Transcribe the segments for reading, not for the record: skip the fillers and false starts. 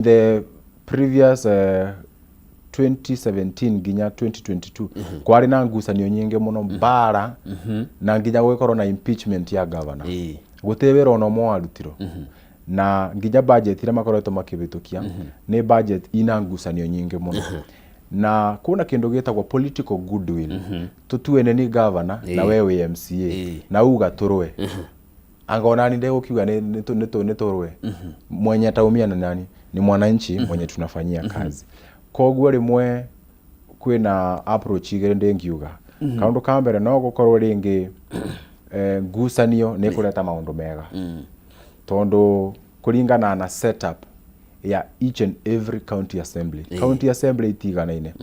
The previous 2017 nginya 2022 kwarĩ na ngucanio nyingĩ mũno, mbara na nginya gũgĩkorwo na impeachment ya governor. Gũtirĩ wĩra ona ũmwe warutirwo, na nginya budget iria makoretwo makĩhĩtũkia nĩ budget ina ngucanio nyingĩ mũno, na kuna kĩndũ gĩtagwo political goodwill. Tũtue nĩ ni governor na we wĩ MCA na uga tũrũe, anga onani ndegũkiuga nĩ tũrũe, mwenye ataumia na nani? Ni mwananchi mwenye tunafanyia kazi. Koguo rĩmwe kwĩna approach igĩrĩ ndĩngiuga. Kaũndũ ka mbere, no gũkorwo rĩngĩ ngucanio nĩ kũreta maũndũ mega, tondũ kũringana na setup ya each and every county assembly, county assembly itiganaine.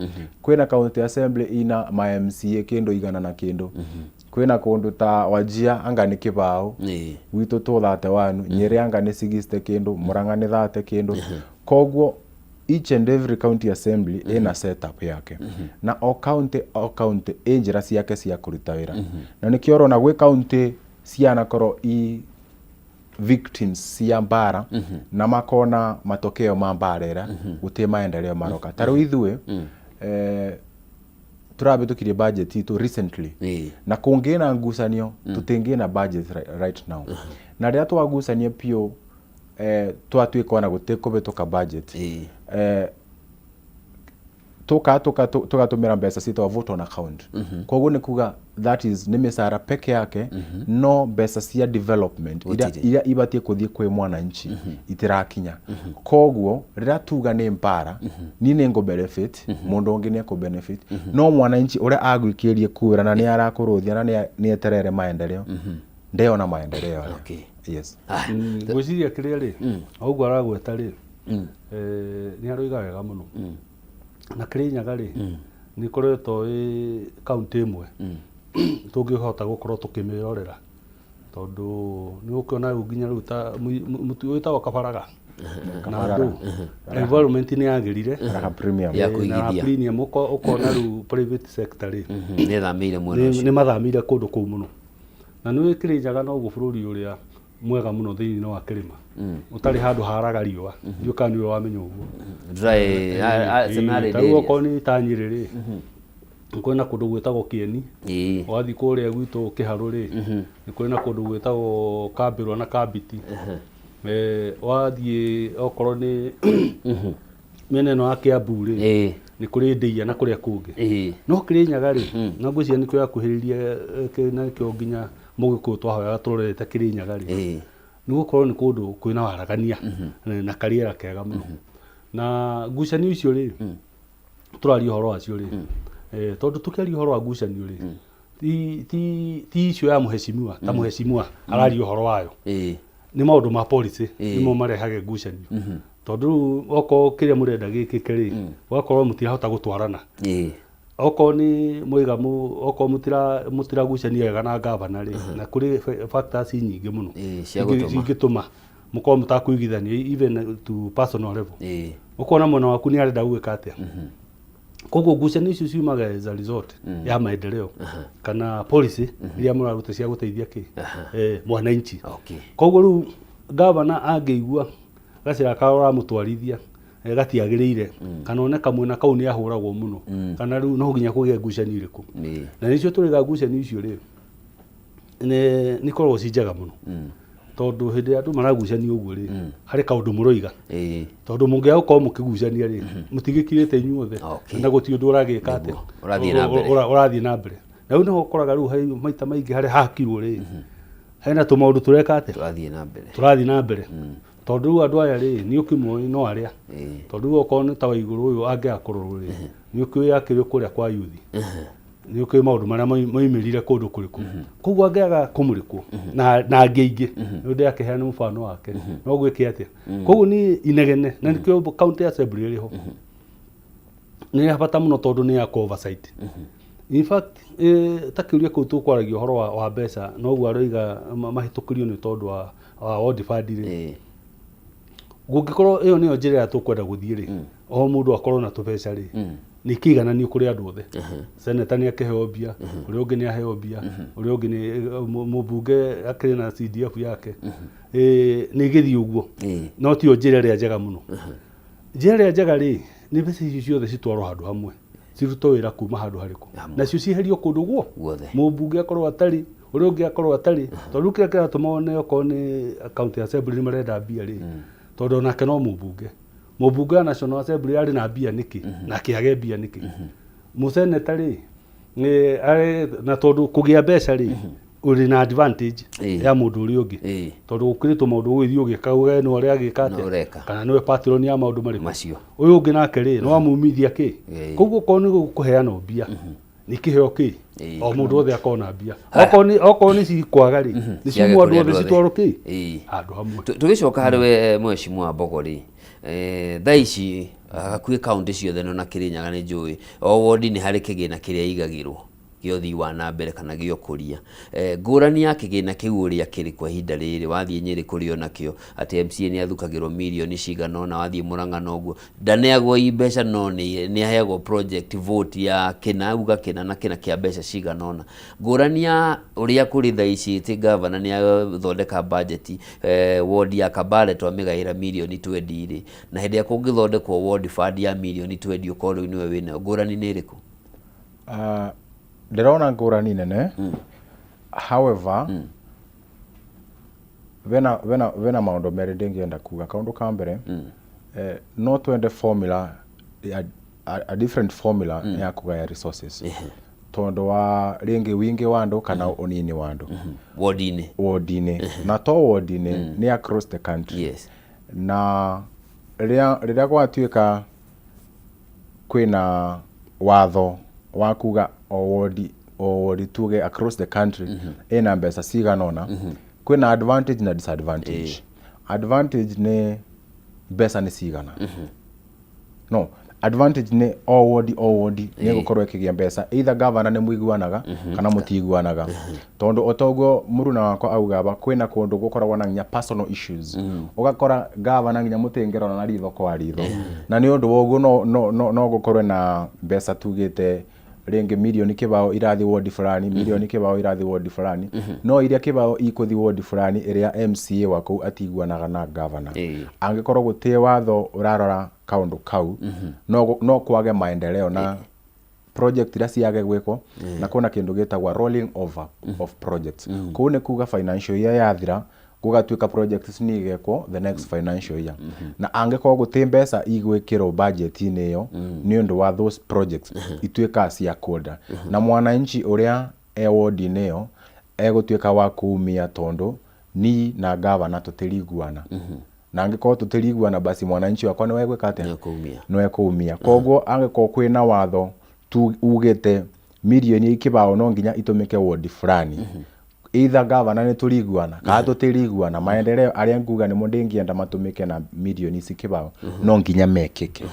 Kwĩna county assembly ina ma MCA kĩndũ igana na kĩndũ, kwĩna kũndũ ta Wajia anga nĩ kĩbaũ, gwitũ tũ 31, Nyĩrĩ anga nĩ 60 kĩndũ, Murang'a nĩ 30 kĩndũ. Koguo each and every county assembly ĩna setup yake, na o county o county ĩ njĩra ciake cia kũruta wĩra, na nĩkĩo ũrona gwĩ county cianakorwo i victims cia mbara na makona matokeo ma mbara ĩrĩa gũtirĩ maendeleo maroka. Ta rĩu ithuĩ tũrabĩtũkirie budget itũ recently, na kũngĩna ngucanio tũtingĩna budget right now, na rĩrĩa twagucania piũ twatuĩka ona gũtirĩ kũhĩtũka budget, tuka tuka tugatũmĩra mbeca ciĩtagwo vote on account. Koguo nĩ kuga that is nĩ mĩcara peke yake, no mbeca cia development iria Gũtirĩ. iria ibatiĩ kũthiĩ kwĩ mwananchi itirakinya. Koguo rĩrĩa tuga nĩ mbara, niĩ nĩ ngũ benefit, mũndũ ũngĩ nĩ ekũ benefit, no mwananchi ũrĩa agwikĩrie kura na nĩ arakũrũthia na nĩ eterere maendeleo ndeyona maendeleo. Yes. Ngwĩciria kĩrĩa rĩ, o ũguo aragweta rĩ, nĩ aroiga wega mũno, na Kĩrĩnyaga rĩ, nĩ ĩkoretwo ĩ kaunti ĩmwe tũngĩhota gũkorwo tũkĩmĩrorera, tondũ nĩ ũkĩona rĩu nginya rĩu ta mũtu wĩtagwo kabaraga na andũ environment nĩ yagĩrire. Raha Premium. Ya Na kũigithia. Premium, ũkona rĩu private sector rĩ, Nĩ thamĩire mwena ũcio. Nĩ mathamĩire kũndũ kũu mũno, na nĩ Kĩrĩnyaga noguo bũrũri ũrĩa mwega mũno thĩinĩ wa kĩrĩma ũtarĩ handũ haraga riũa. Ndiũĩ kana nĩwe wamenya ũguo. Dry semi-arid Ta rĩu area. Okorwo nĩ ta Nyĩrĩ rĩ, kwĩna kũndũ gwĩtagwo Kĩeni. Wathiĩ kũrĩa gwitũ Kĩharũ rĩ, nĩ kwĩna kũndũ gwĩtagwo Kambĩrwa na Kambiti. Wathiĩ okorwo nĩ mĩena ĩno ya Kĩambu rĩ, nĩ kũrĩ Ndĩia na kũrĩa kũngĩ. No Kĩrĩnyaga rĩ, na ngwĩciria nĩkĩo yakuhĩrĩirie na nĩkĩo nginya mũgĩkũyũ twahoyaga tũrorete Kĩrĩnyaga rĩ, nĩ gũkorwo nĩ kũndũ kwĩna waragania na karĩera kega mũno, na ngucanio icio rĩ tũraria ũhoro wacio rĩ, tondũ tũkĩaria ũhoro wa ngucanio rĩ, ti icio ya mũheshimiwa, ta mũheshimiwa araria ũhoro wayo, nĩ maũndũ ma policy nĩmo marehage ngucanio, tondũ rĩu okorwo kĩrĩa mũrenda gĩkĩke rĩ, ũgakorwo mũtirahota gũtwarana. Okorwo nĩ mwaiga okorwo mũtiragucania wega na gavana rĩ, na kũrĩ factors nyingĩ mũno Cia gũtũma. cingĩtũma mũkorwo mũtakũiguithania even to personal level. Ũkona mwena waku nĩ arenda gwĩka atĩa. Koguo ngucanio icio ciumaga as a result ya maendeleo kana policy iria mũraruta cia gũteithia kĩ mwananchi. Koguo rĩu gavana angĩigua gacĩra kao ũramũtwarithia gatiagĩrĩire, kana one kamwena kau nĩ ahũragwo mũno, kana rĩu no nginya kũgĩe ngucanio irĩkũ, na nĩcio tũrĩga ngucanio icio rĩ, nĩ ikoragwo ci njega mũno, tondũ hĩndĩ ĩrĩa andũ maragucania ũguo rĩ, harĩ kaũndũ mũroiga, tondũ mũngĩaga gũkorwo mũkĩgucania rĩ, mũtigĩkirĩte inyuothe na gũtirĩ ũndũ ũragĩka atĩa. Ũrathiĩ na mbere. Ũrathiĩ na mbere, na rĩu nĩho ũkoraga rĩu maita maingĩ harĩa hakirwo rĩ, hena tũmaũndũ tũreka atĩa? Tũrathiĩ na mbere. Tũrathiĩ na mbere, tondũ rĩu andũ aya rĩ, nĩ ũkĩmoĩ no arĩa, tondũ rĩu okorwo nĩ ta wa igũrũ ũyũ angĩaga kũrorwo rĩ, nĩ ũkĩũĩ akĩrĩ kũrĩa kwa yuthi, nĩ ũkĩũĩ maũndũ marĩa maumĩrire kũndũ kũrĩkũ. Koguo angĩaga kũmũrĩkwo na angĩ aingĩ, nĩ ũndũ akĩheana mũbano wake no gwĩke atĩa. Koguo nĩ inegene, na nĩkĩo county assembly ĩrĩ ho nĩ ya bata mũno, tondũ nĩ ya oversight. In fact, ta kĩũria kĩu tũkwaragia ũhoro wa mbeca, noguo aroiga mahĩtũkĩrio nĩ tondũ wa ward fund rĩ, gũngĩkorwo ĩyo nĩyo njĩra ĩrĩa tũkwenda gũthiĩ rĩ, o mũndũ akorwo na tũbeca rĩ, nĩ kĩigananio kũrĩ andũ othe. Seneta nĩ akĩheo mbia, ũrĩa ũngĩ nĩ aheo mbia, ũrĩa ũngĩ nĩ mũmbunge akĩrĩ na CDF yake. Nĩ ĩgĩthiĩ ũguo, no tiyo njĩra ĩrĩa njega mũno. Njĩra ĩrĩa njega rĩ, nĩ mbeca icio ciothe citwarwo handũ hamwe, cirutwo wĩra kuma handũ harĩkũ? Hamwe. Nacio cieherio kũndũ guo Guothe. Mũmbunge akorwo atarĩ, ũrĩa ũngĩ akorwo atarĩ, tondũ rĩu kĩrĩa kĩratũma one okorwo nĩ county assembly nĩ marenda mbia rĩ, tondũ onake no mũmbunge. Mũmbunge wa National Assembly arĩ na mbia nĩkĩ? Nake age mbia nĩkĩ? Mũseneta rĩ, na tondũ kũgĩa mbeca rĩ, ũrĩ na advantage ya mũndũ ũrĩa ũngĩ. Tondũ gũkĩrĩtwo maũndũ ũgĩthiĩ ũgĩka ũge nĩ ũrĩa agĩka No atĩa, ũreka. kana nĩwe patron ya maũndũ marĩkũ Macio. Ũyũ ũngĩ nake rĩ, nĩ wamumithia kĩ? Koguo okorwo nĩ kũheanwo mbia, nĩ kĩheo kĩ? O mũndũ wothe akona mbia. Okorwo nĩ cikwaga rĩ, nĩ Ciage ciumwo kũrĩ andũ andũ othe othe. citwarwo kĩ? Handũ hamwe. Tũgĩcoka harĩ we Mheshimiwa Mbogo rĩ, thaa ici hakuhĩ kaũntĩ ciothe na Kĩrĩnyaga nĩ njũĩ o wodi nĩ harĩ kĩgĩna kĩrĩa igagĩrwo gĩa ũthii wa na mbere kana gĩa ũkũria. Ngũrani ya kĩgĩna kĩu ũrĩa kĩrĩ kwa ihinda rĩrĩ, wathiĩ Nyĩrĩ kũrĩ onakĩo atĩ MCA nĩ athukagĩrwo mirioni cigana ũna, wathiĩ Mũrang'a noguo, ndaneagwo i mbeca no nĩ aheagwo project vote ya kĩna, uga kĩna na kĩna kĩa mbeca cigana ũna. Ngũrani ya ũrĩa kũrĩ thaa ici atĩ gavana nĩ athondeka budget, ward ya Kabale twamĩgaĩra mirioni 20 rĩ, na hĩndĩ ĩrĩa kũngĩthondekwo ward fund ya mirioni 20 ũkorwo rĩu nĩwe wĩnayo, ngũrani nĩ ĩrĩkũ? Ndĩrona ngũrani nene. However, vena maũndũ merĩ ndĩngĩenda kuga. Kaũndũ ka mbere, no twende formula a different formula ya kũgaya resources, tondũ wa rĩngĩ wingĩ wa andũ kana ũnini wa andũ wodi-inĩ. Wodi-inĩ, na to wodi-inĩ, nĩ across the country. Na rĩrĩa gwatuĩka kwĩna watho wa kuga o wodi o wodi, tuge across the country, ĩna mbeca cigana ũna, kwĩna advantage na disadvantage. Advantage nĩ mbeca nĩ cigana, no advantage nĩ o wodi nĩ ĩgũkorwo ĩkĩgĩa mbeca, either governor nĩ mũiguanaga kana mũtiguanaga, tondũ o toguo mũruna wakwa auga aba, kwĩna kũndũ gũkoragwo na nginya personal issues, ũgakora governor nginya mũtingĩrora na ritho kwa ritho, na nĩ ũndũ wa ũguo no gũkorwe na mbeca tugĩte rĩngĩ mirioni kĩbao irathiĩ wodi fulani, mirioni kĩbao irathiĩ wodi fulani, no iria kĩbao ikũthiĩ wodi fulani ĩrĩa MCA wa kũu atiguanaga na governor, angĩkorwo gũtirĩ watho ũrarora kaũndũ kau, no kwage maendeleo na project iria ciage gwĩkwo, na kwĩna kĩndũ gĩtagwo rolling over of projects. Kũu nĩ kuga financial year yathira, gũgatuĩka projects nĩ igekwo the next financial year, na angĩkorwo gũtĩ mbeca igwĩkĩrwo budget-inĩ ĩyo nĩ ũndũ wa those projects, ituĩkaga cia kũnda, na mwananchi ũrĩa e wodi-inĩ ĩyo egũtuĩka wa kumia, tondũ ni na gavana tũtiriguana, na angĩkorwo tũtiriguana, basi mwananchi wakwa nĩwe gwĩka atĩa? Nĩekũumia. Nĩwe kũumia. Koguo angĩkorwo kwĩna watho tu ugĩte mirioni kĩbao no nginya itũmĩke wodi fulani, either gavana nĩ tũriguana kana tũtiriguana, maendeleo arĩa nguga nĩmo ndĩngĩenda matũmĩke na mirioni ici kĩbao no nginya mekĩke,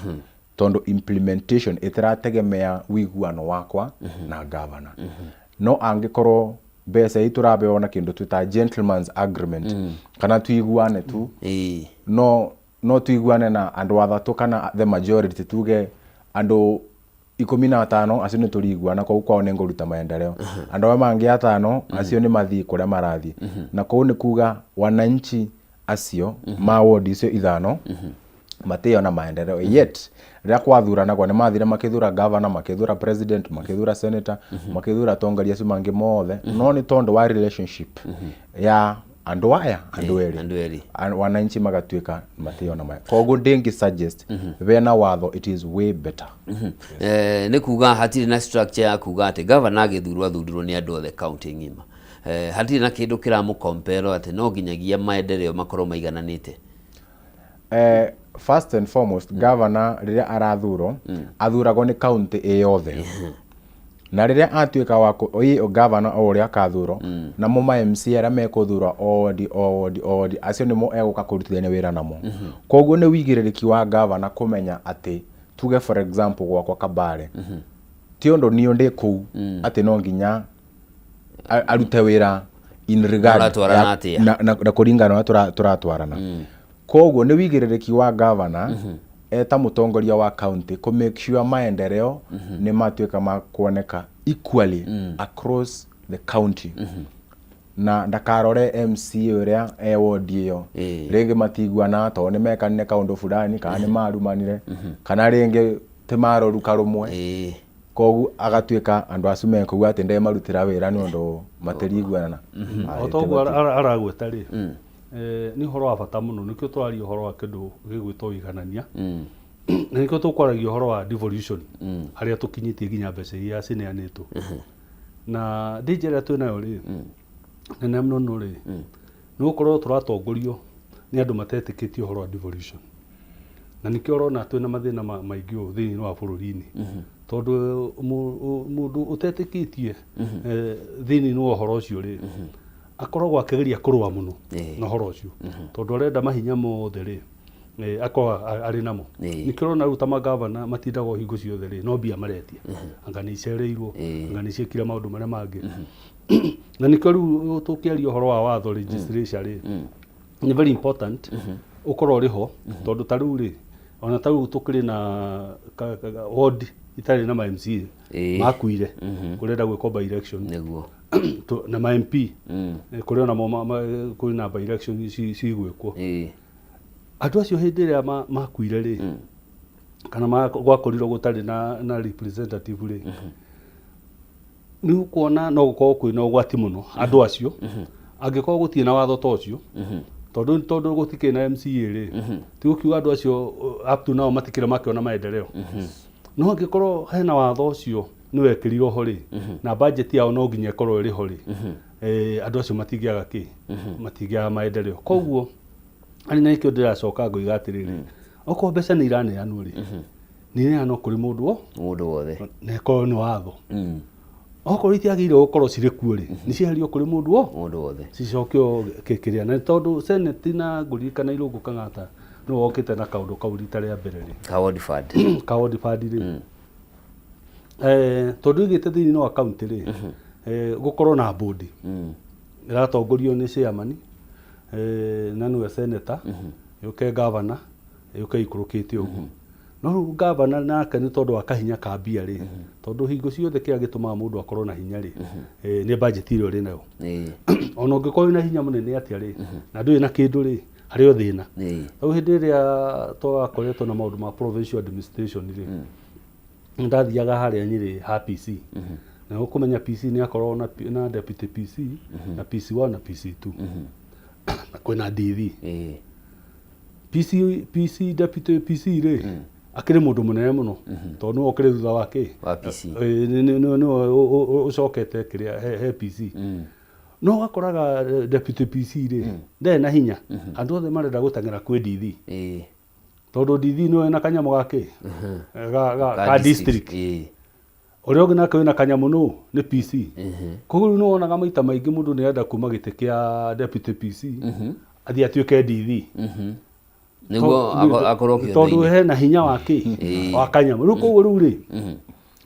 tondũ implementation ĩtĩrategemea wiguano wakwa na gavana. No angĩkorwo mbeca ii tũrabewa na kĩndũ twĩta gentleman's agreement, kana tuiguane tu, no tuiguane na andũ athatũ kana the majority, tuge andũ 15 acio nĩ tũriguana, kũu kwao nĩ ngũruta maendeleo, andũ arĩa mangĩ atano acio nĩ mathiĩ kũrĩa marathiĩ, na kũu nĩ kuga wananchi acio ma wodi icio ithano matĩona maendeleo. Yet rĩrĩa kwathuranagwo nĩ mathire makĩthura governor, makĩthura president, makĩthura senator, makĩthura atongoria acio mangĩ mothe, no nĩ tondũ wa relationship ya andũ aya andũ erĩ, andũ erĩ. Wananchi magatuĩka matĩona maya. Koguo ndĩngĩ suggest bena watho, it is way better. Nĩ kuga hatirĩ na structure ya kuga atĩ gavana agĩthurwo athurirwo nĩ andũ othe kaunti ng'ima. Hatirĩ na kĩndũ kĩramũkompero atĩ no nginyagia maendeleo makorwo maigananĩte. First and foremost, governor rĩrĩa arathurwo athuragwo nĩ kaunti ĩ yothe, na rĩrĩa atuĩka wa ĩ governor o ũrĩa akathurwo, namo ma MC arĩa mekũthurwo o wodi o wodi o wodi, acio nĩmo egũka kũrutithania wĩra namo. Koguo nĩ wĩigĩrĩrĩki wa governor kũmenya atĩ tuge for example gwakwa Kabare, ti ũndũ niĩ ndĩ kũu atĩ no nginya arute wĩra in regard Mũratwarana atĩa? na kũringana na ũrĩa tũratwarana. Koguo nĩ wĩigĩrĩrĩki wa governor eta mũtongoria wa county kũ make sure maendeleo nĩ matuĩka ma kuoneka equally across the county. Na ndakarore MCA ũrĩa e ward ĩyo, rĩngĩ matiguanaga tondũ nĩ mekanire kaũndũ fulani, kana nĩ marumanire, kana rĩngĩ ti maroruka rũmwe. Koguo agatuĩka andũ acio me kũu atĩ ndemarutĩra wĩra nĩ ũndũ matĩriguana. O ta ũguo aragweta rĩ, nĩ ũhoro wa bata mũno, nĩkĩo tũraria ũhoro wa kĩndũ gĩgwĩtwo ũiganania, na nĩkĩo tũkwaragia ũhoro wa devolution, harĩa tũkinyĩtie nginya mbeca iria cineanĩtwo. Na danger ĩrĩa twĩnayo rĩ, nene mũno rĩ, nĩ gũkorwo tũratongorio nĩ andũ matetĩkĩtie ũhoro wa devolution. Na nĩkĩo ũrona twĩna mathĩna maingĩ ũũ thĩinĩ wa bũrũri-inĩ, tondũ mũndũ ũtetĩkĩtie thĩinĩ wa ũhoro ũcio rĩ, akoragwo akĩgeria kũrũa mũno na ũhoro ũcio, tondũ arenda mahinya mothe rĩ, akorwo arĩ namo. Nĩkĩo ũrona rĩu ta magavana matindaga o hingo ciothe rĩ, no mbia maretia, anga nĩ icereirwo, anga nĩ ciĩkire maũndũ marĩa mangĩ. Na nĩkĩo rĩu tũkĩaria ũhoro wa watho legislature rĩ, nĩ very important ũkorwo ũrĩ ho, tondũ ta rĩu rĩ, ona ta rĩu tũkĩrĩ na ward itarĩ na ma MCA makuire, kũrenda gwĩkwo by election. Na ma MP, kũrĩ onamo kwĩ na by election cigwĩkwo. Andũ acio hĩndĩ ĩrĩa makuire rĩ, kana gwakorirwo gũtarĩ na representative rĩ, nĩ ũkuona no gũkorwo kwĩna ũgwati mũno andũ acio angĩkorwo gũtirĩ na watho ta ũcio, tondũ gũtikĩrĩ na MCA rĩ, ti gũkiuga andũ acio up to now matikĩrĩ makĩona maendeleo. No angĩkorwo hena watho ũcio nĩ wekĩrirwo ho rĩ, na budget yao no nginya ĩkorwo ĩrĩ ho rĩ, andũ acio matingĩaga kĩ, matingĩaga maendeleo. Koguo arĩ na nĩkĩo ndĩracoka ngoiga atĩrĩrĩ, okorwo mbeca nĩ iraneanwo rĩ, nĩ ineanwo kũrĩ mũndũ o Mũndũ wothe. Na ĩkorwo nĩ watho. Okorwo itiagĩrĩire gũkorwo cirĩ kuo rĩ, nĩ cieherio kũrĩ mũndũ o Mũndũ wothe. Cicokio kĩrĩa. Na tondũ Senate na ngũririkana Irũngũ Kang'ata nĩwe wokĩte na kaũndũ kau rita rĩa mbere rĩ, Ka ward fund. Ka ward fund rĩ, tondũ igĩte thĩinĩ wa county rĩ, gũkorwo na board ĩratongorio nĩ chairman, na nĩwe senator, yũke governor, yũke ikũrũkĩte ũguo. No rĩu governor nake nĩ tondũ wa kahinya ka mbia rĩ, tondũ hingo ciothe kĩrĩa gĩtũmaga mũndũ akorwo na hinya rĩ, nĩ budget ĩrĩa ũrĩ nayo. Ona ũngĩkorwo wĩna hinya mũnene atĩa rĩ, na ndũrĩ na kĩndũ rĩ, harĩ o thĩna. Rĩu hĩndĩ ĩrĩa twakoretwo na maũndũ ma provincial administration rĩ, ndathiaga harĩa Nyĩrĩ ha PC, na ũkũmenya PC nĩ akoragwo na deputy PC na PC1 na PC2, na kwĩna DV. PC, PC, deputy PC rĩ, akĩrĩ mũndũ mũnene mũno, tondũ nĩwe ũkĩrĩ thutha wa kĩ? Wa PC. Nĩwe ũcokete kĩrĩa he PC. No ũgakoraga deputy PC rĩ, ndarĩ na hinya, andũ othe marenda gũteng'era kwĩ DV, tondũ DV nĩwe na kanyamũ gake ga district. Ũrĩa ũngĩ nake wĩna kanyamũ nũ nĩ PC. Koguo rĩu nĩwonaga maita maingĩ mũndũ nĩ arenda kuma gĩtĩ kĩa deputy PC athiĩ atuĩke DV. Nĩguo akorwo tondũ kĩondo-inĩ. Hena hinya wa kĩ wa kanyamũ rĩu. Koguo rĩu rĩ,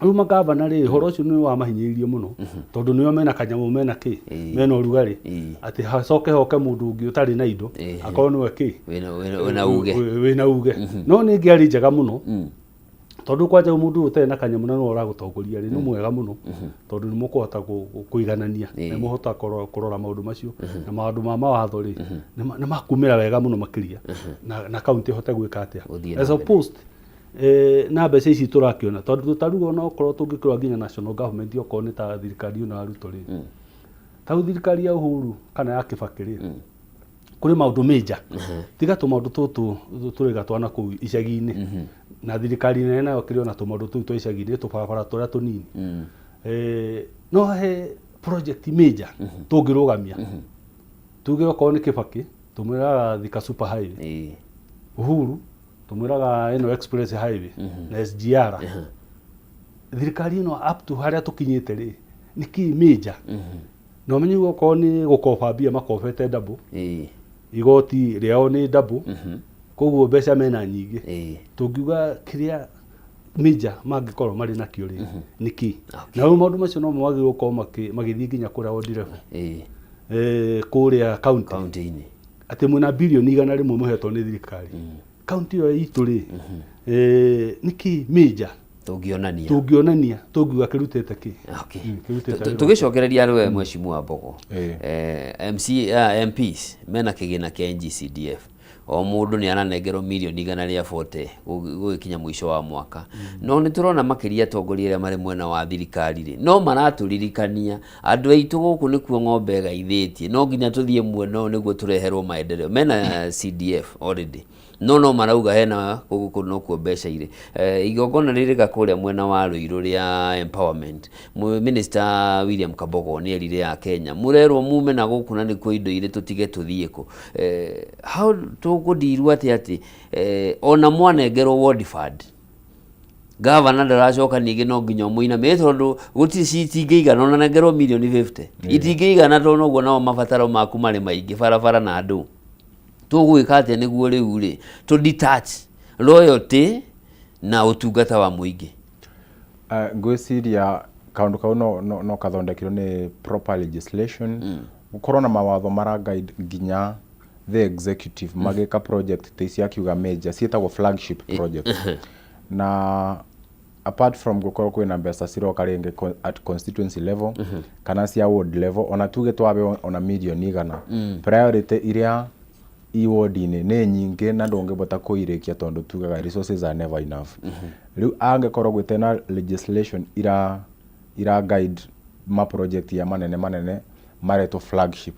rĩu magavana rĩ, ũhoro ũcio nĩ wamahinyĩrĩirie mũno, tondũ nĩo mena kanyamũ, mena kĩ, mena ũrugarĩ, atĩ hacoke hoke mũndũ ũngĩ ũtarĩ na indo akorwo nĩwe kĩ Wĩna uge. Wĩna uge. No nĩ ĩngĩarĩ njega mũno, tondũ kwanja mũndũ ũyũ ũtarĩ na kanyamũ na nĩwe ũragũtongoria rĩ, nĩ mwega mũno, tondũ nĩ mũkũhota kũiganania, nĩ mũhota kũrora maũndũ macio na maũndũ ma mawatho rĩ, nĩ makumĩra wega mũno makĩria, na kaunti ĩhote gwĩka atĩa? Gũthiĩ na As mbere. opposed na mbeca ici tũrakĩona, tondũ ta rĩu ona okorwo tũngĩkĩrora nginya national government, okorwo nĩ ta thirikari ĩno ya Ruto rĩ, ta rĩu thirikari ya Uhuru kana ya Kibaki rĩ, kũrĩ maũndũ major, tiga tũmaũndũ tũtũ tũrĩga twana kũu icagi-inĩ, na thirikari nene nayo kĩrĩ ona tũmaũndũ tũu twa icagi-inĩ, tũbarabara tũrĩa tũnini. No he project major tũngĩrũgamia, tuge okorwo nĩ Kibaki tũmwĩraga Thika Super Highway, Uhuru tũmwĩraga ĩno Express Highway na SGR. Thirikari ĩno up to harĩa tũkinyĩte rĩ, nĩ kĩ major? Na ũmenye rĩu okorwo nĩ gũkoba mbia makobete double, igoti rĩao nĩ double, koguo mbeca mena nyingĩ. Tũngiuga kĩrĩa major mangĩkorwo marĩ nakĩo rĩ, nĩ kĩ? Na rĩu maũndũ macio no mo magĩrĩirwo gũkorwo magĩthiĩ nginya kũrĩa ward level, kũrĩa county, Kaunti-inĩ. Atĩ mwĩna birioni 100 mũhetwo nĩ thirikari, kaunti ĩyo itũ rĩ, nĩ kĩ major? Tũngĩonania. Tũngĩonania tũngiuga kĩrutĩte kĩ. Okay. Kĩrutĩte wĩra. Tũgĩcokereria rwe mheshimiwa Mbogo, MC, MPs mena kĩgĩna kĩa NGCDF, o mũndũ nĩ aranengerwo mirioni 140 gũgĩkinya mũico wa mwaka. No nĩ tũrona makĩria atongoria arĩa marĩ mwena wa thirikari rĩ, no maratũririkania andũ aitũ gũkũ nĩkuo ng'ombe ĩgaithĩtie, no nginya tũthiĩ mwena ũyũ nĩguo tũreherwo maendeleo. Mena CDF already, no marauga hena gũkũ nokuo mbeca irĩ. Igongona rĩrĩga kũrĩa mwena wa Ruiru rĩa empowerment, Minister William Kabogo nĩ erire a Kenya mũrerwo mume na gũkũ na nĩkuo indo irĩ, tũtige tũthiĩ kũ. How tũkũndirwo atĩ ona mwanengerwo ward fund, gavana ndaracoka ningĩ no nginya ũmũinamĩre tondũ gũtirĩ citingĩigana, ona nengerwo mirioni 50 itingĩigana tondũ noguo nao mabataro maku marĩ maingĩ, barabara na andũ. Tũgwĩka atĩa nĩguo rĩu rĩ tũ detach loyalty na ũtungata wa mũingĩ? Ngwĩciria kaũndũ kau no kathondekirwo nĩ proper legislation, gũkorwo na mawatho mara guide nginya the executive magĩka project ta ici akiuga major ciĩtagwo flagship project. Na apart from gũkorwo kwĩna mbeca ciroka rĩngĩ at constituency level kana cia ward level, ona tuge twabe ona mirioni 100, priority iria i ward-inĩ nĩ nyingĩ na ndũngĩbota kũirĩkia tondũ tugaga resources are never enough. Rĩu angĩkorwo gwĩte legislation ira guide ma project ya manene manene maretwo flagship,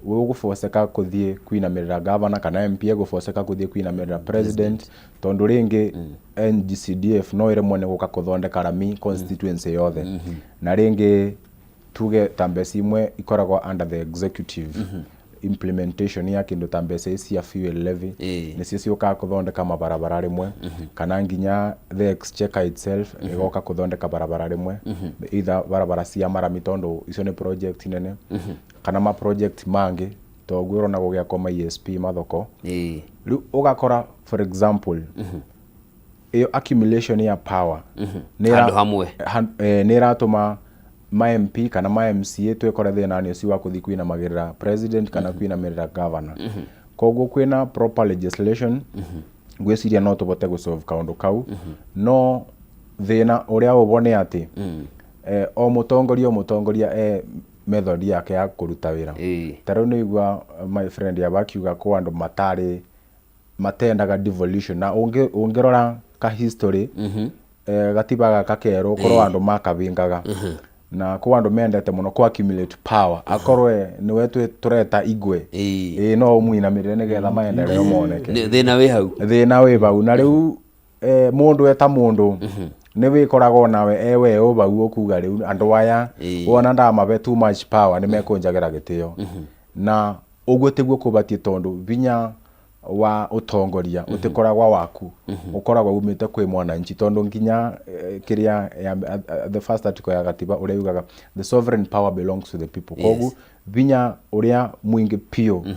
ũgũboceka kũthiĩ kwinamĩrĩra governor kana MP egũboceka kũthiĩ kwinamĩrĩra president, tondũ rĩngĩ NGCDF no ĩremwo nĩ gũka kũthondeka rami constituency yothe. Na rĩngĩ tuge ta mbeca imwe ikoragwo under the executive implementation ya kĩndũ ta mbeca ici cia fuel levy, nĩcio ciũkaga kũthondeka mabarabara rĩmwe, kana nginya the exchequer itself ĩgoka kũthondeka barabara rĩmwe, either barabara cia marami tondũ icio nĩ project nene, kana ma project mangĩ toguo ũrona gũgĩakwo ma ESP mathoko. Rĩu ũgakora, for example, ĩyo accumulation ya power nĩ Handũ hamwe. Nĩ ĩratũma ma MP kana ma MCA twĩkore thĩna-inĩ ũcio wa kũthiĩ kwinamagĩrĩra president kana kwinamĩrĩra governor. Koguo kwĩna proper legislation, ngwĩciria no tũbote gũsolve kaũndũ kau. No thĩna ũrĩa ũbo nĩ atĩ o mũtongoria e method yake ya kũruta wĩra. Ta rĩu nĩ igua my friend yaba akiuga kwĩ andũ matarĩ matendaga devolution, na ũngĩrora ka history, gatiba gaka kerũ korwo andũ makabingaga, na kwĩ andũ mendete mũno kũ accumulate power, akorwo nĩwe tũreta igwe, ĩĩ, no ũmũinamĩrĩre nĩgetha maendeleo moneke. Thĩna wĩ hau. Thĩna wĩ bau. Na rĩu mũndũ eta mũndũ nĩ wĩkoragwo nawe ewe ũ bau ũkuga rĩu andũ aya wona ndamabe too much power nĩ mekũnjagĩra gĩtĩo, na ũguo tiguo kũbatiĩ, tondũ vinya wa ũtongoria ũtikoragwo waku, ũkoragwo umĩte kwĩ mwananchi, tondũ nginya kĩrĩa ya, the first article ya gatiba ũrĩa yugaga, "The sovereign power belongs to the people." Koguo vinya ũrĩa mũingĩ piũ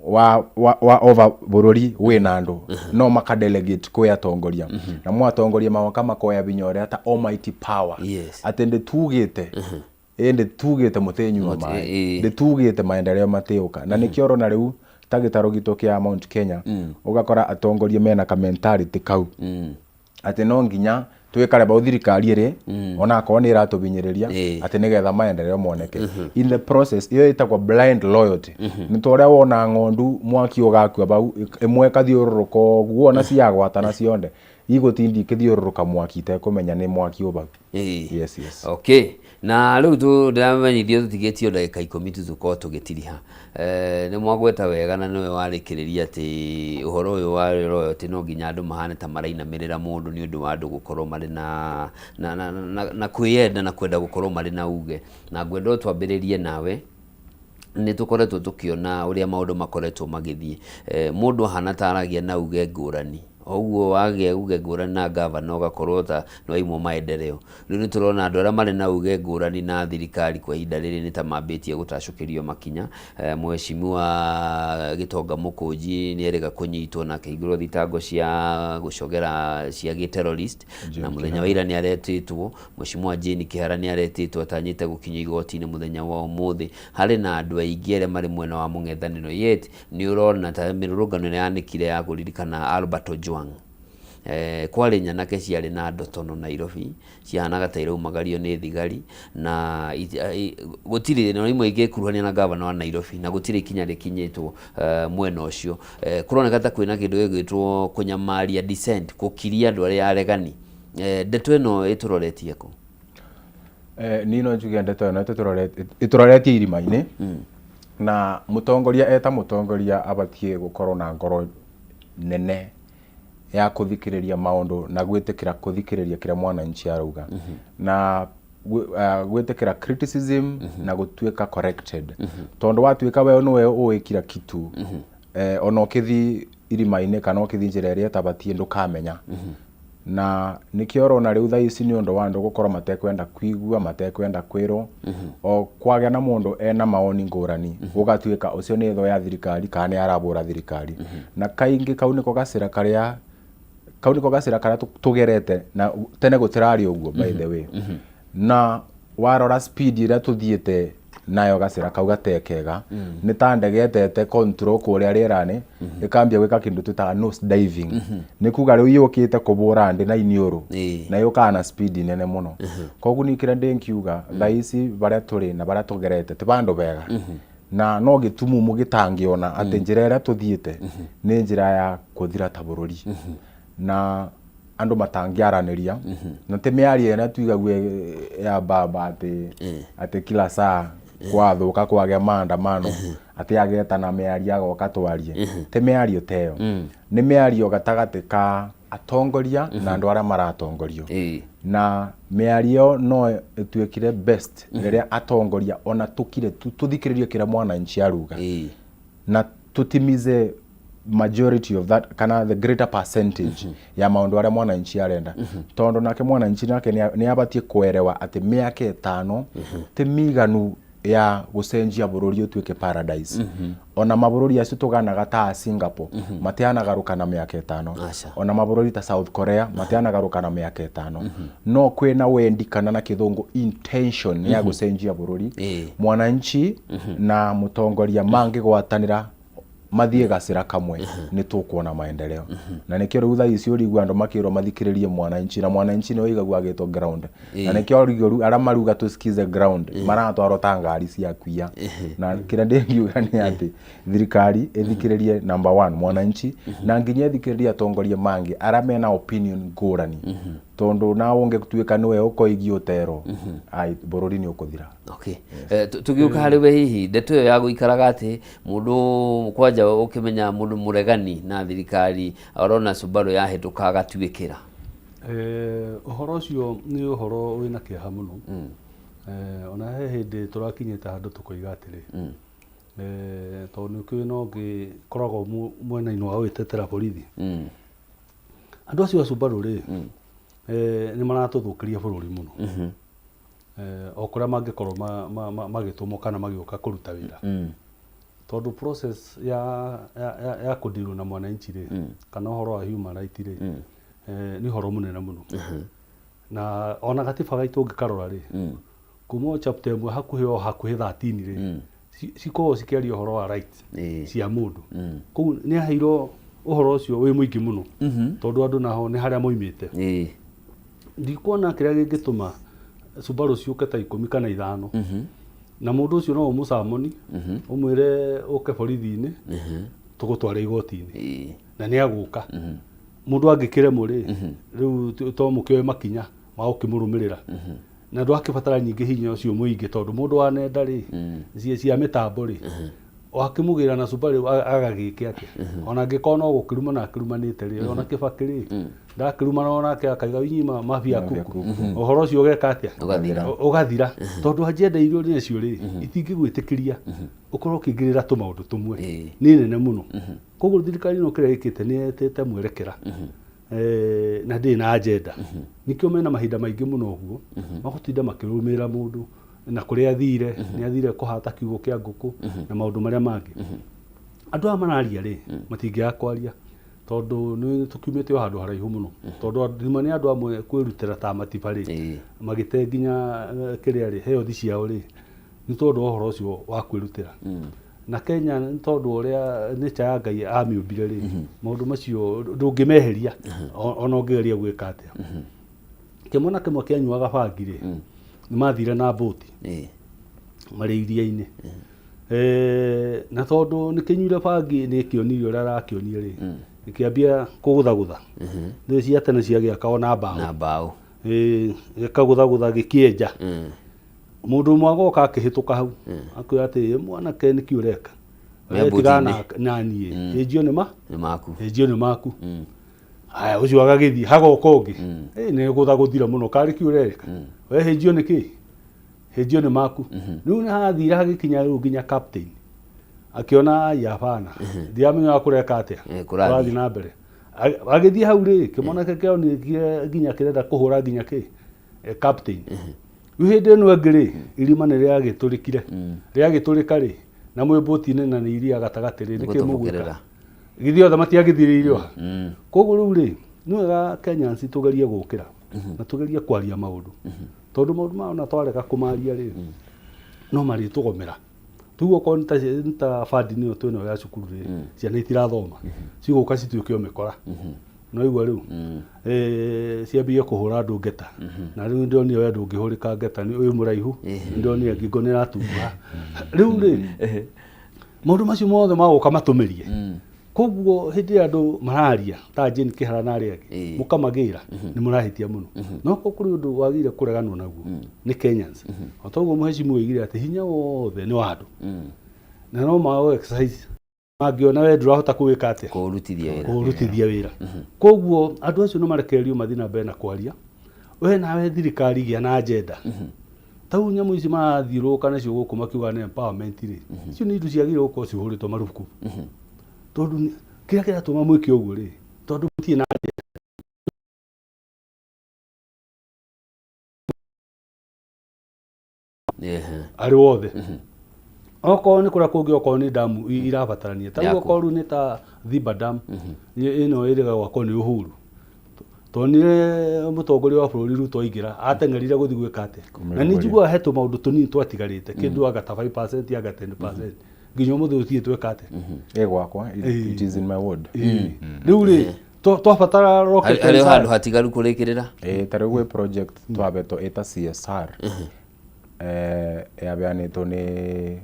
wa over bũrũri wĩna andũ, no makadelegate kwĩ atongoria, na mo atongoria magoka makoya vinya ũrĩa ta almighty power, atĩ ndĩtugĩte, ĩ ndĩtugĩte mũtĩnyua maĩ, ndĩtugĩte maendeleo matĩũka. Na nĩkĩo ũrona rĩu ta gĩtarũ gitũ kĩa Mount Kenya, ũgakora atongoria mena ka mentality kau atĩ no nginya twĩkare bau thirikari ĩrĩ ona akorwo nĩ ĩratũbinyĩrĩria, atĩ nĩgetha maendeleo moneke. In the process ĩyo ĩtagwo blind loyalty. Nĩ ta ũrĩa wona ng'ondu mwaki ũgakua bau, ĩmwe ĩkathiũrũrũka ũguo, ona ciagwatana cionde igũtindi ikĩthiũrũrũka mwaki itekũmenya nĩ mwaki ũbau. Yes. Okay, na rĩu ndĩramenyithio tũtigĩtio ndagĩka 10 tu tũkorwo tũgĩtiriha. Nĩ mwagweta wega na nĩwe warĩkĩrĩria atĩ ũhoro ũyũ wa royalty no nginya andũ mahane ta marainamĩrĩra mũndũ nĩ ũndũ wa andũ gũkorwo marĩ na kwĩyenda na kwenda gũkorwo marĩ na uge. Na ngwenda o twambĩrĩrie nawe. Nĩ tũkoretwo tũkĩona ũrĩa maũndũ makoretwo magĩthiĩ, mũndũ ahana ta aragia na uge ngũrani, ũguo wagĩa uge ngũrani na gavana ũgakorwo ta nĩ waimwo maendeleo. Rĩu nĩ tũrona andũ arĩa marĩ na uge ngũrani na thirikari kwa ihinda rĩrĩ nĩ ta mambĩtie gũtacũkĩrio makinya. Mheshimiwa Gĩtonga Mũkũnji nĩ erĩga kũnyitwo na akĩhingũrwo thitango cia gũcogera cia gĩ-terrorist, na mũthenya wa ira nĩ aretĩtwo. Mheshimiwa Jane Kĩhara nĩ aretĩtwo, atanyĩte gũkinyio igoti-inĩ mũthenya wa ũmũthĩ. Harĩ na andũ aingĩ arĩa marĩ mwena wa mũng'ethanĩro, yet nĩ ũrona ta mĩrũrũngano ĩrĩa yanĩkire ya kũririkana Albert Ojwang. Kwarĩ nyanake ciarĩ na ndotono Nairobi cihanaga ta iraumagario nĩ thigari na gũtirĩ na imwe ingĩkuruhania na gavana wa Nairobi na gũtirĩ ikinya rĩkinyĩtwo mwena ũcio. Kũroneka ta kwĩna kĩndũ gĩgwĩtwo kũnyamaria dissent, gũkiria andũ arĩa aregani. Ndeto ĩno ĩtũroretie kũ? Niĩ no njuge ndeto ĩno ĩtũroretie irima-inĩ na mũtongoria eta mũtongoria abatiĩ gũkorwo na ngoro nene ya kũthikĩrĩria maũndũ na gwĩtĩkĩra kũthikĩrĩria kĩrĩa mwananchi arauga na gwĩtĩkĩra criticism na gũtuĩka corrected, tondũ watuĩka we nĩwe ũĩ kila kitu, ona ũkĩthi irima-inĩ kana ũkĩthi njĩra ĩrĩa ĩtabatiĩ ndũkamenya. Na nĩkĩo ũrona rĩu thaa ici nĩ ũndũ wa andũ gũkorwo matekwenda kuigua, matekwenda kwĩrwo, o kwagĩa na mũndũ ena mawoni ngũrani, gũgatuĩka ũcio nĩ thũ ya thirikari kana nĩ arabũra thirikari. Na kaingĩ kau nĩko gacĩra karĩa kau nĩko gacĩra karĩa tũgerete na tene gũtirarĩ ũguo, by the way. Na warora speed ĩrĩa tũthiĩte nayo gacĩra kau gatekega, nĩ ta ndege ĩtete control kũrĩa rĩera-inĩ, ĩkambia gwĩka kĩndũ twĩtaga nose diving, nĩ kuga rĩu yũkĩte kũbũra ndĩ na iniũrũ na yũkaga na speed nene mũno. Koguo niĩ kĩrĩa ndĩngiuga, thaa ici barĩa tũrĩ na barĩa tũgerete ti bandũ bega, na no gĩtumumu gĩtangĩona atĩ njĩra ĩrĩa tũthiĩte nĩ njĩra ya kũthira ta bũrũri na andũ matangĩaranĩria, na ti mĩario ĩrĩa tuigague ya baba atĩ kila saa kwathũka kwagĩa maandamano atĩ agetana mĩario agoka twarie. Ti mĩario ta ĩyo, nĩ mĩario gatagatĩ ka atongoria na andũ arĩa maratongorio. Na mĩario no ĩtuĩkire best rĩrĩa atongoria ona tũkire tũthikĩrĩrie kĩrĩa mwananchi aruga na tutimize majority of that kana the greater percentage ya maũndũ arĩa mwananchi arenda, tondũ nake mwananchi nake nĩ abatiĩ kũerewa atĩ mĩaka 5 ti mĩiganu ya gũcenjia bũrũri ũtuĩke paradise. Ona mabũrũri acio tũganaga ta Singapore matianagarũka na mĩaka 5. Aca. Ona mabũrũri ta South Korea matianagarũka na mĩaka 5. No kwĩna wendi kana na kĩthũngũ intention ya gũcenjia bũrũri, mwananchi na mũtongoria mangĩgwatanĩra mathiĩ gacĩra kamwe, nĩ tũkuona maendeleo. Na nĩkĩo rĩu thaa ici ũrigua andũ makĩrwo mathikĩrĩrie mwananchi, na mwananchi nĩ ũigagua agĩtwo ground, na nĩkĩo ũrigua rĩu arĩa maruga tusikize ground maratwarwo ta ngari cia kuia. Na kĩrĩa ndĩngiuga nĩ atĩ thirikari ĩthikĩrĩrie number one mwananchi, na nginya ĩthikĩrĩrie atongoria mangĩ arĩa mena opinion ngũrani, tondũ nawe ũngĩtuĩka nĩwe ũkoigia ũterwo, ai, bũrũri nĩ ũkũthira. Okay. Tũgĩũka harĩ we, hihi ndeto ĩyo ya gũikaraga atĩ mũndũ kwanja ũkĩmenya mũndũ mũregani na thirikari arona Subaru yahĩtũka agatuĩkĩra? Ũhoro ũcio nĩ ũhoro wĩna kĩeha mũno. Ona he hĩndĩ tũrakinyĩte handũ tũkoiga atĩrĩ, tondũ nĩ ũkĩũĩ no ngĩkoragwo mwena-inĩ wa gwĩtetera borithi, andũ acio a Subaru rĩ, nĩ maratũthũkĩria bũrũri mũno, o kũrĩa mangĩkorwo magĩtũmwo kana magĩũka kũruta wĩra, tondũ process ya kũndirwo na mwananchi rĩ, kana ũhoro wa human right rĩ, nĩ ũhoro mũnene mũno. Na ona gatiba gaitũ ũngĩkarora rĩ, kuma o chapter 1 hakuhĩ o hakuhĩ 13 rĩ, cikoragwo cikĩaria ũhoro wa right cia mũndũ. Koguo nĩ aheirwo ũhoro ũcio wĩ mũingĩ mũno, tondũ andũ naho nĩ harĩa moimĩte. Ndikuona kĩrĩa gĩngĩtũma Subaru ciũke ta 10 kana 5, na mũndũ ũcio no ũmũcamoni ũmwĩre ũke borithi-inĩ tũgũtware igoti-inĩ, na nĩ agũka. Mũndũ angĩkĩremwo rĩ, rĩu to mũkĩoe makinya ma gũkĩmũrũmĩrĩra, na ndwakĩbatara nyingĩ hinya ũcio mũingĩ, tondũ mũndũ wa nenda rĩ, cia mĩtambo rĩ, wakĩmũgĩra na Subaru agagĩke atĩa? Ona angĩkorwo no gũkĩrumana akĩrumanĩte rĩ, ona Kĩbakĩ rĩ, ndakĩrumana onake akaiga inyuĩ mafia kuku, ũhoro ũcio ũgeka atĩa? Ũgathira. Ũgathira, tondũ agenda iria ũrĩ nacio rĩ, itingĩgwĩtĩkĩria ũkorwo ũkĩingĩrĩra tũmaũndũ tũmwe. Nĩ nene mũno. Koguo thirikari ĩno kĩrĩa ĩkĩte nĩ yetĩte mwerekera, na ndĩrĩ na agenda, nĩkĩo mena mahinda maingĩ mũno ũguo magũtinda makĩrũmĩrĩra mũndũ na kũrĩa athire, nĩ athire kũhata kiugũ kĩa ngũkũ na maũndũ marĩa mangĩ. Andũ aya mararia rĩ, matingĩaga kwaria, tondũ nĩ tũkiumĩte o handũ haraihu mũno, tondũ thima nĩ andũ amwe kwĩrutĩra ta matiba rĩ, magĩte nginya kĩrĩa rĩ health ciao rĩ, nĩ tondũ wa ũhoro ũcio wa kwĩrutĩra. Na Kenya nĩ tondũ ũrĩa nature ya Ngai amĩũmbire rĩ, maũndũ macio ndũngĩmeheria ona ũngĩgeria gwĩka atĩa. Kĩmwana kĩmwe kĩanyuaga bangi rĩ, nĩ mathire na mbũti marĩ iria-inĩ. Na tondũ nĩ kĩnyuire bangi nĩ kĩonire ũrĩa arakĩonia rĩ, gĩkĩambia kũgũthagũtha. Nĩ cia tene ciagĩakaga na mbaũ. Na mbaũ. Gĩkagũthagũtha gĩkĩenja. Mũndũ ũmwe agoka akĩhĩtũka hau, akwĩra atĩ mwanake nĩkĩ ũreka? Me We tiga mbũti-inĩ. na niĩ. Hĩnjio nĩ ma? Nĩ maku. Hĩnjio nĩ maku. Haya ũcio agagĩthiĩ hagoka ũngĩ. Nĩ gũthagũthire mũno karĩ kĩ ũreka? We hĩnjio nĩ kĩ? Hĩnjio nĩ maku. Rĩu nĩ hathire hagĩkinya rĩu nginya captain. Akĩona ai hapana. Ndiramenya kũreka atĩa. Kũrathiĩ. Kũrathiĩ na mbere. Agĩthiĩ hau rĩ, kĩmwanake kĩonire nginya kĩrenda kũhũra nginya kĩ? Captain. Rĩu hĩndĩ ĩno ĩngĩ rĩ, irima nĩ rĩagĩtũrĩkire. Rĩagĩtũrĩka rĩ, na mwĩ mbũti-inĩ na nĩ iria gatagatĩ rĩ, nĩkĩ mũgwĩka? Githĩ othe matiagĩthirĩire ha? Koguo rĩu rĩ, nĩ wega Kenyans tũgerie gũkĩra na tũgerie kwaria maũndũ. Tondũ maũndũ maya ona twarega kũmaria rĩ, no marĩtũgomera. Rĩu okorwo nĩ ta funding ĩyo twĩnayo ya cukuru rĩ, ciana itirathoma, cigũka cituĩke o mĩkora. No igua rĩu ciambie kũhũra andũ ngeta. Na rĩu ndĩronire we ndũngĩhũrĩka ngeta nĩ ũyũ mũraihu, ndĩronire ngingo nĩ ĩratunguha. Rĩu rĩ, maũndũ macio mothe magũka matũmĩrie. Koguo hĩndĩ ĩrĩa andũ mararia ta Jane Kĩhara na arĩa angĩ, mũkamagĩra nĩ mũrahĩtia mũno. No korwo kũrĩ ũndũ wagĩrĩire kũreganwo naguo nĩ Kenyans. O ta ũguo mũhecimu oigire atĩ hinya wothe nĩ wa andũ. Na no ma exercise mangĩona we ndũrahota kũwĩka atĩa? Kũũrutithia wĩra. Kũũrutithia wĩra. Koguo andũ acio nĩ marekererio mathiĩ na mbere na kwaria. We nawe thirikari gĩa na agenda. Ta rĩu nyamũ ici marathiũrũrũka nacio gũkũ makiuga nĩ empowerment rĩ, icio nĩ indo ciagĩrĩirwo gũkorwo cihũrĩtwo marubuku. Tondũ kĩrĩa kĩratũma mwĩke ũguo rĩ, tondũ mũtirĩ na agenda. Arĩ wothe. Okorwo nĩ kũrĩa kũngĩ okorwo nĩ damu irabatarania. Ta rĩu okorwo rĩu nĩ ta Thiba Dam, ĩno ĩrĩga gwakwo nĩ Uhuru. Tuonire mũtongoria wa bũrũri Ruto aingĩra, ateng'erire gũthiĩ gwĩka atĩa? Na nĩ njiguaga he tũmaũndũ tũnini twatigarĩte, kĩndũ anga ta 5% anga 10%. Nginya ũmũthĩ gũtirĩ tweka atĩa? Ĩ gwakwa, it is in my ward. Rĩu rĩ, twabatara rocket Harĩ handũ hatigaru kũrĩkĩrĩra? Ta rĩu gwĩ project twabetwo ĩta CSR. Yabeanĩtwo nĩ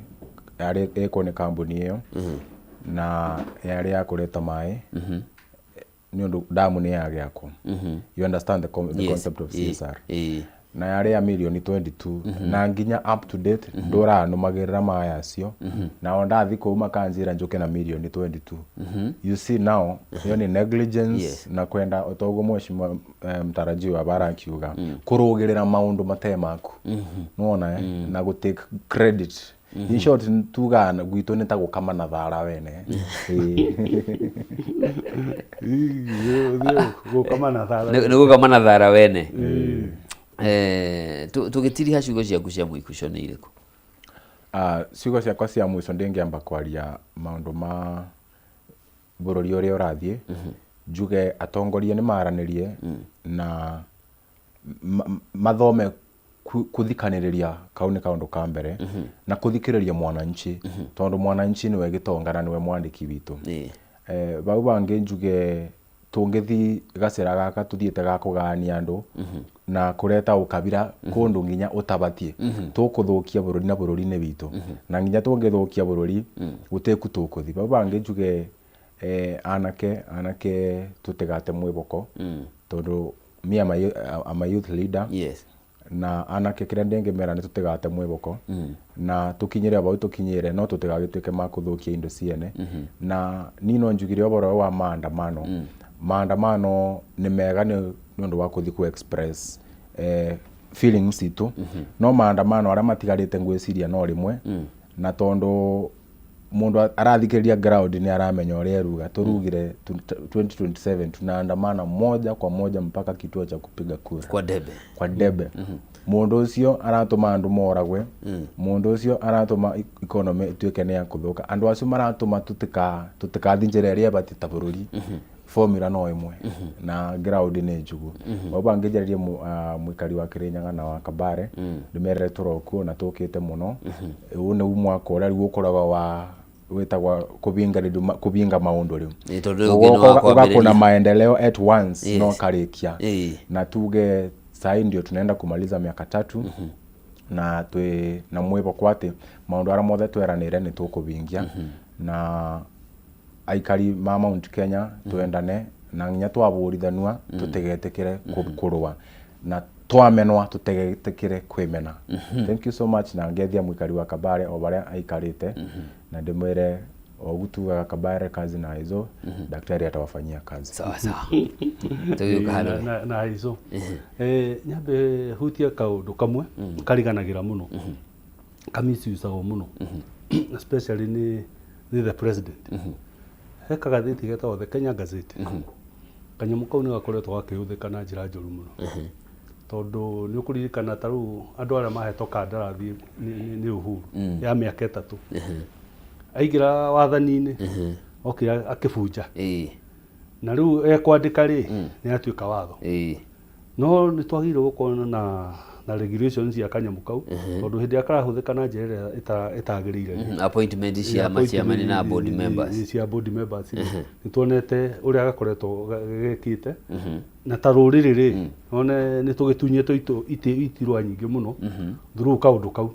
yarĩ ĩkwo nĩ kambuni ĩyo na yarĩ ya kũreta maĩ nĩ ũndũ damu nĩ yagĩakwo. You understand the concept of CSR. Na yarĩ ya mirioni 22 na nginya up to date ndũranũmagĩrĩra maĩ acio na o ndathi kũu makanjĩra njũke na mirioni 22. You see now ĩyo nĩ negligence na kwenda o toguo mheshimiwa mtarajiwa barakiuga kũrũgĩrĩra maũndũ mate maku. Nĩwona na gũ take credit. In short tugaga gwitũ nĩ ta gũkama na thara wene. Gũkama na thara. Nĩ gũkama na thara wene. Tũgĩtiriha ciugo ciaku cia mũico nĩ irĩkũ? Ciugo ciakwa cia mũico ndĩngĩamba kwaria maũndũ ma bũrũri ũrĩa ũrathiĩ, njuge atongoria nĩ maranĩrie na mathome kũthikanĩrĩria, kau nĩ kaũndũ ka mbere, na kũthikĩrĩria mwananchi, tondũ mwananchi nĩwe gĩtonga na nĩwe mwandĩki witũ. Bau bangĩ njuge tũngĩthi gacĩra gaka tũthiĩte ga kũgayania andũ na kũreta ũkabira kũndũ nginya ũtabatiĩ, tũkũthũkia bũrũri na bũrũri-inĩ witũ, na nginya tũngĩthũkia bũrũri gũtĩku tũkũthi. Bau bangĩ njuge anake tũtigate mwĩboko, tondũ me I'm a youth leader. Na anake kĩrĩa ndĩngĩmera nĩ tũtigate mwĩboko na tũkinyĩre bau tũkinyĩre, no tũtigagĩtuĩke ma kũthũkia indo ciene. Na niĩ no njugire ũhoro wa maandamano. Maandamano nĩ mega nĩ ũndũ wa kũthiĩ kũ express feelings citũ, no maandamano arĩa matigarĩte ngwĩciria no rĩmwe, na tondũ mũndũ arathikĩrĩria ground nĩ aramenya ũrĩa eruga. Tũrugire 2027 tunaandamana moja kwa moja mpaka kituo cha kupiga kura. Kwa debe. Kwa debe. Mũndũ ũcio aratũma andũ moragwe, mũndũ ũcio aratũma economy ĩtuĩke nĩ ya kũthũka, andũ acio maratũma tũtikathi njĩra ĩrĩa ĩbatiĩ ta bũrũri. Formula no ĩmwe na ground nĩ njugu. Bau bangĩnjarĩria mũikari wa Kĩrĩnyaga na wa Kabare, ndĩmerere tũrokuo na tũkĩte mũno. Ũyũ nĩ mwaka ũrĩa rĩu ũkoragwo wa Wĩtagwa kũbinga rĩu, kũbinga maũndũ rĩu. Ĩ, tondũ ũyũ ũngĩ nĩ wa Ũgoka ũgakuna kwambĩrĩria. Maendeleo at once. No karĩkia. Na tuge sai ndio tunaenda kumaliza miaka 3 na twĩ na mwĩhoko atĩ maũndũ arĩa mothe tweranĩire nĩ tũkũbingia, na aikari ma Mount Kenya twendane na nginya twabũrithanua tũtigetĩkĩre kũrũa, na twamenwa tũtigetĩkĩre kwĩmena. Thank you so much, na ngethia mũikari wa Kabare o barĩa aikarĩte, na ndĩmwĩre ogu tugaga, Kabare kazi na hizo daktari atawafanyia kazi. Sawa sawa, tũgĩũka harĩ we. Na ico nyambe hutie kaũndũ kamwe kariganagĩra mũno, kamisiusagwo mũno, especially nĩ the president. He kagathĩti getagwo The Kenya Gazette. Kanyamũ kau nĩ gakoretwo gakĩhũthĩka na njĩra njũru mũno, tondũ nĩ ũkũririkana ta rĩu andũ arĩa mahetwo kandarathi nĩ Uhuru ya mĩaka 3, aingĩra wathani-inĩ okire akĩbunja, na rĩu ekwandĩka rĩ, nĩ atuĩka watho. No nĩ twagĩrĩirwo gũkorwo na regulation cia kanyamũ kau, tondũ hĩndĩ ĩrĩa karahũthĩka na njĩra ĩrĩa ĩtagĩrĩire rĩ, Appointment cia machairman na board members. Cia board members rĩ, nĩ tuonete ũrĩa gakoretwo gekĩte, na ta rũrĩrĩ rĩ, one nĩ tũgĩtunyĩtwo itirwa nyingĩ mũno through kaũndũ kau.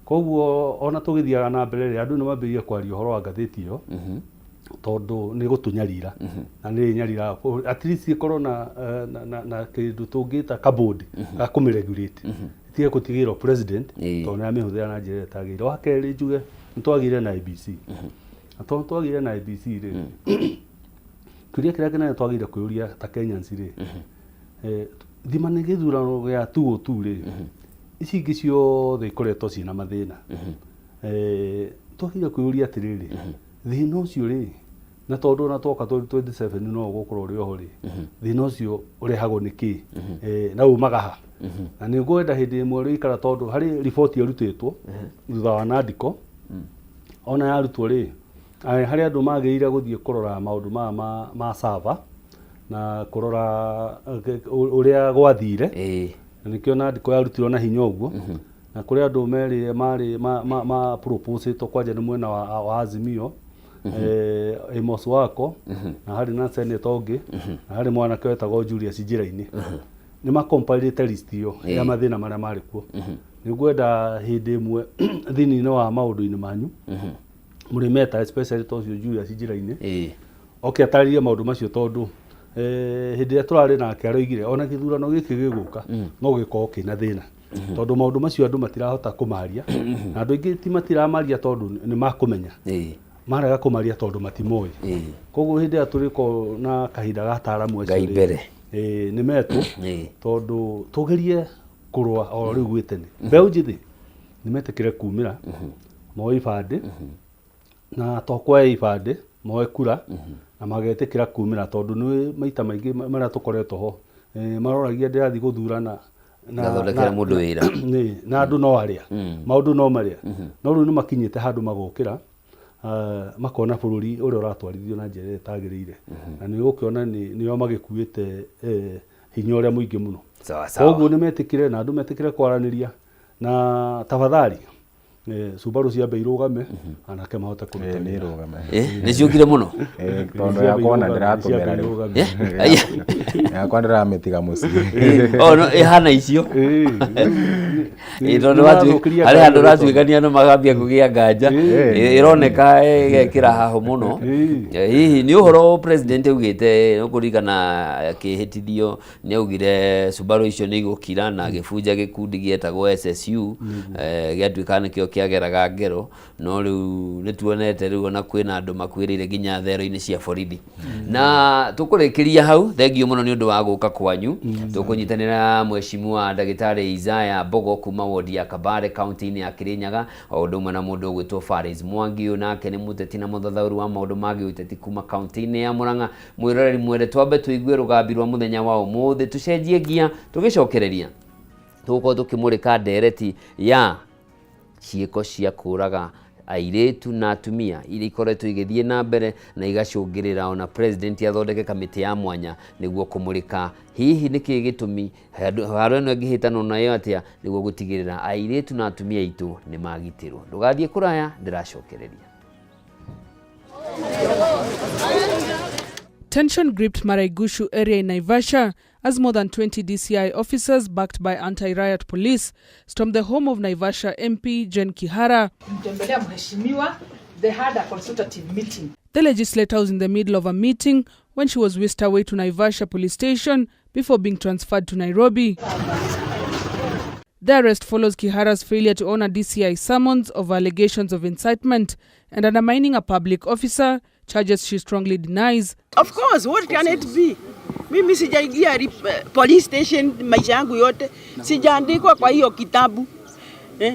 Koguo ona tũgĩthiaga na mbere rĩ, andũ nĩ mambĩrĩrie kwaria ũhoro wa ngathĩti ĩyo, tondũ nĩ gũtũnyarira na nĩ ĩnyariraga. At least ĩkorwo na kĩndũ tũngĩta kabodi ga kũmĩregulate, ĩtige gũtigĩrwo president, tondũ nĩ aramĩhũthĩra na njĩra ĩrĩa ĩtagĩrĩire. Wa kerĩ, njuge nĩ twagĩire na IEBC, na tondũ twagĩire na IEBC rĩ, kĩũria kĩrĩa kĩnene twagĩrĩire kwĩyũria ta Kenyans rĩ, thima nĩ gĩthurano gĩa 202 rĩ, ici ingĩ ciothe ikoretwo ciĩna mathĩna. Twagĩrĩire kwĩyũria atĩrĩrĩ, thĩna ũcio rĩ, na tondũ ona twoka 2027 no ũgũkorwo ũrĩ oho rĩ, thĩna ũcio ũrehagwo nĩ kĩ? Na umaga ha? Na nĩ ngwenda hĩndĩ ĩmwe ũrĩikara, tondũ harĩ riboti ĩrutĩtwo thutha wa nandiko, ona yarutwo rĩ, harĩ andũ magĩrĩire gũthiĩ kũrora maũndũ maya ma server na kũrora ũrĩa gwathire. Na nĩkĩo nandiko yarutirwo na hinya ũguo, na kũrĩ andũ merĩ marĩ ma proposĩtwo kwanja nĩ mwena wa Azimio, Amos Wako, na harĩ na senator ũngĩ, na harĩ mwanake wetagwo Julius Njĩra-inĩ. Nĩ makompairĩte list ĩyo ya mathĩna marĩa marĩ kuo. Nĩ ngwenda hĩndĩ ĩmwe thĩinĩ wa maũndũ-inĩ manyu mũrĩmeta, especially ta ũcio Julius Njĩra-inĩ, oke atarĩrie maũndũ macio, tondũ hĩndĩ ĩrĩa tũrarĩ nake aroigire ona gĩthurano gĩkĩ gĩgũka no gĩkorwo kĩna thĩna, tondũ maũndũ macio andũ matirahota kũmaria, na andũ aingĩ ti matiramaria tondũ nĩ makũmenya, marega kũmaria tondũ matimoĩ. Koguo hĩndĩ ĩrĩa tũrĩkorwo na kahinda ga ataramu acio Ngai rĩ, mbere. Nĩ metwo, tondũ tũgerie kũrũa o rĩu gwĩ tene. Mbeũ njĩthĩ nĩ metĩkĩre kumĩra moe ibandĩ, na to kuoya ibandĩ, moe kura na magetĩkĩra kumĩra, tondũ nĩ maita maingĩ marĩa tũkoretwo ho, maroragia ndĩrathiĩ gũthurana Ngathondekera mũndũ wĩra. Nĩ, na andũ no arĩa maũndũ no marĩa, no rĩu nĩ makinyĩte handũ magokĩra, makona bũrũri ũrĩa ũratwarithio na njĩra ĩrĩa ĩtagĩrĩire, na nĩ ũgũkĩona nĩo magĩkuĩte hinya ũrĩa mũingĩ mũno. Sawa sawa. Koguo nĩ metĩkĩre, na andũ metĩkĩre kwaranĩria, na tafadhali Subaru ciambe irũgame, anake mahote kũruta Nĩ wĩra. irũgame. Nĩ ciũkire mũno. Tondũ yakwa ona ndĩratũmĩra rĩu. Irũgame. Aya. Yakwa ndĩramĩtiga mũciĩ. Oh, no, ĩhana icio. Tondũ harĩ handũ ũratuĩkania no magambia kũgĩa nganja. Ĩroneka ĩgekĩra haho mũno. Hihi nĩ ũhoro president augĩte, ũkũririkana akĩhĩtithio nĩ augire Subaru icio nĩ igũkira, na agĩbunja gĩkundi gĩetagwo SSU, gĩatuĩka nĩkĩo kĩageraga ngero, no rĩu nĩ tuonete rĩu ona kwĩna andũ makuĩrĩire nginya thero-inĩ cia borithi. Na tũkũrĩkĩria hau, thengiũ mũno nĩ ũndũ wa gũka kwanyu. Tũkũnyitanĩra mheshimiwa ndagĩtarĩ Isaiah Mbogo kuma wodi ya Kabare kaunti-inĩ ya Kirinyaga, o ũndũ ũmwe na mũndũ ũgwĩtwo Faris Mwangi, ũyũ nake nĩ mũteti na mũthathaũri wa maũndũ ma gĩũteti kuma kaunti-inĩ ya Murang'a. Mwĩroreri mwende, twambe tũigue rũgambi rwa mũthenya wa ũmũthĩ, tũcenjie ngia, tũgĩcokereria tũgũkorwo tũkĩmũrĩka ndereti ya ciĩko cia kũraga airĩtu na atumia iria ikoretwo igĩthiĩ na mbere na igacũngĩrĩra ona president athondeke kamĩtĩ ya mwanya nĩguo kũmũrĩka hihi nĩkĩ gĩtũmi haro ĩno ĩngĩhĩtanwo nayo atĩa nĩguo gũtigĩrĩra airĩtu na atumia aitũ nĩ magitĩrwo. Ndũgathiĩ kũraya, ndĩracokereria. Tension gripped Maraiguchu area in Naivasha as more than 20 DCI officers backed by anti-riot police stormed the home of Naivasha MP Jane Kihara. Mtembelea mheshimiwa, they had a consultative meeting. The legislator was in the middle of a meeting when she was whisked away to Naivasha police station before being transferred to Nairobi. The arrest follows Kihara's failure to honor DCI summons over allegations of incitement and undermining a public officer, charges she strongly denies. Of course, what can it be? Mimi sijaingia police station maisha yangu yote, sijaandikwa kwa hiyo kitabu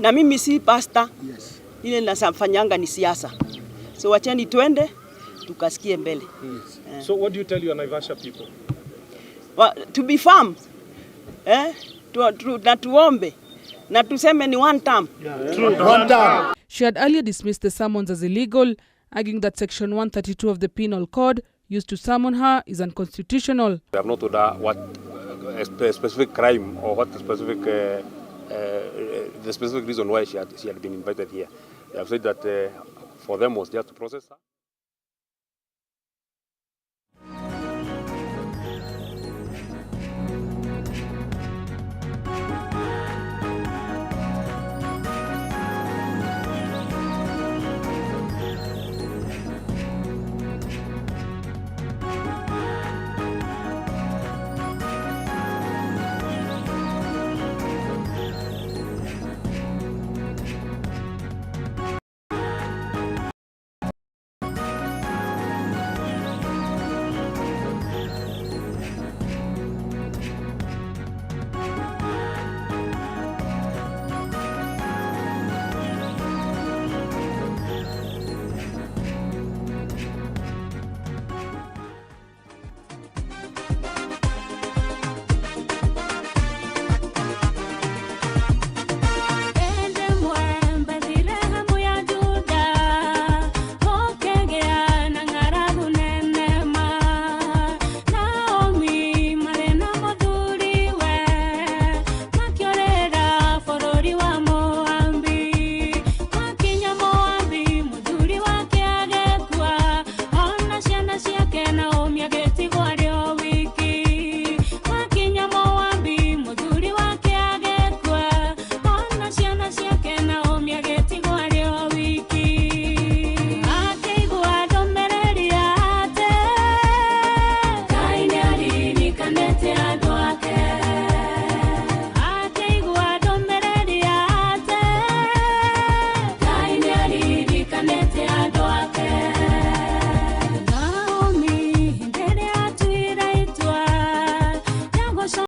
na mimi si pastor. Yes. Ile nasafanyanga ni siasa. So wacheni twende tukasikie mbele. Yes. So what do you tell your Naivasha people? Well, to be firm. Na tuombe na tuseme ni one term. Yeah. True. One term. She had earlier dismissed the summons as illegal, arguing that Section 132 of the Penal Code used to summon her is unconstitutional. They have not told her what specific crime or what specific the specific reason why she had been invited here. They have said that for them was just to process her.